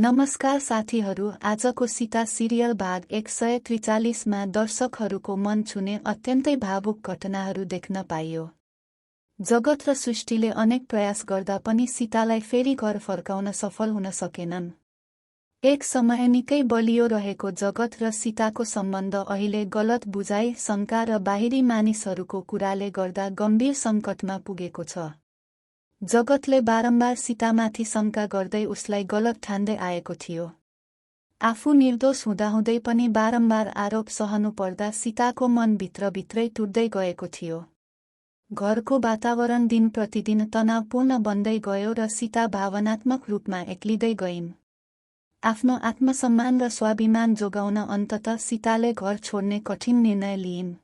नमस्कार साथीहरू, आजको सीता सिरियल भाग 143 मा दर्शकहरूको मन छुने अत्यन्तै भावुक घटनाहरू देख्न पाइयो। जगत र सृष्टिले अनेक प्रयास गर्दा पनि सीतालाई फेरि घर फर्काउन सफल हुन सकेनन्। एक समय निकै बलियो रहेको जगत र सीताको सम्बन्ध अहिले गलत बुझाइ, शङ्का र बाहिरी मानिसहरूको कुराले गर्दा गम्भीर सङ्कटमा पुगेको छ। जगतले बारम्बार सीतामाथि शङ्का गर्दै उसलाई गलत ठान्दै आएको थियो। आफू निर्दोष हुँदाहुँदै पनि बारम्बार आरोप सहनु पर्दा सीताको मन भित्रभित्रै टुट्दै गएको थियो। घरको वातावरण दिन प्रतिदिन तनावपूर्ण बन्दै गयो र सीता भावनात्मक रूपमा एक्लिँदै गइन्। आफ्नो आत्मसम्मान र स्वाभिमान जोगाउन अन्ततः सीताले घर छोड्ने कठिन निर्णय लिइन्।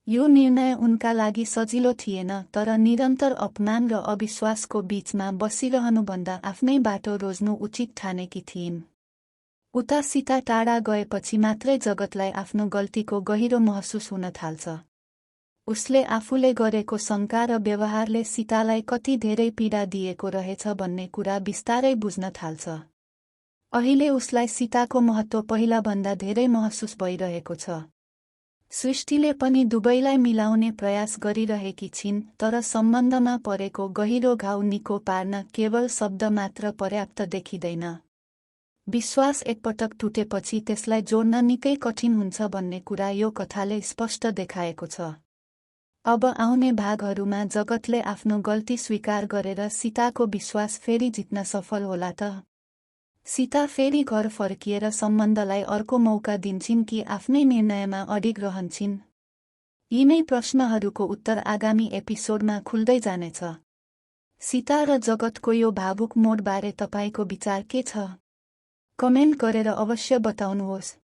यो निर्णय उनका लागि सजिलो थिएन, तर निरन्तर अपमान र अविश्वासको बीचमा बसिरहनुभन्दा आफ्नै बाटो रोज्नु उचित ठानेकी थिइन्। उता सीता टाढा गएपछि मात्रै जगतलाई आफ्नो गल्तीको गहिरो महसुस हुन थाल्छ। उसले आफूले गरेको शङ्का र व्यवहारले सीतालाई कति धेरै पीडा दिएको रहेछ भन्ने कुरा बिस्तारै बुझ्न थाल्छ। अहिले उसलाई सीताको महत्त्व पहिलाभन्दा धेरै महसुस भइरहेको छ। सृष्टिले पनि दुवैलाई मिलाउने प्रयास गरिरहेकी छिन्, तर सम्बन्धमा परेको गहिरो घाउ निको पार्न केवल शब्द मात्र पर्याप्त देखिँदैन। विश्वास एकपटक टुटेपछि त्यसलाई जोड्न निकै कठिन हुन्छ भन्ने कुरा यो कथाले स्पष्ट देखाएको छ। अब आउने भागहरूमा जगतले आफ्नो गल्ती स्वीकार गरेर सीताको विश्वास फेरि जित्न सफल होला त? सीता फेरि घर फर्किएर सम्बन्धलाई अर्को मौका दिन्छिन् कि आफ्नै निर्णयमा अडिग रहन्छिन्? यी नै प्रश्नहरूको उत्तर आगामी एपिसोडमा खुल्दै जानेछ। सीता र जगतको यो भावुक मोडबारे तपाईको विचार के छ? कमेन्ट गरेर अवश्य बताउनुहोस्।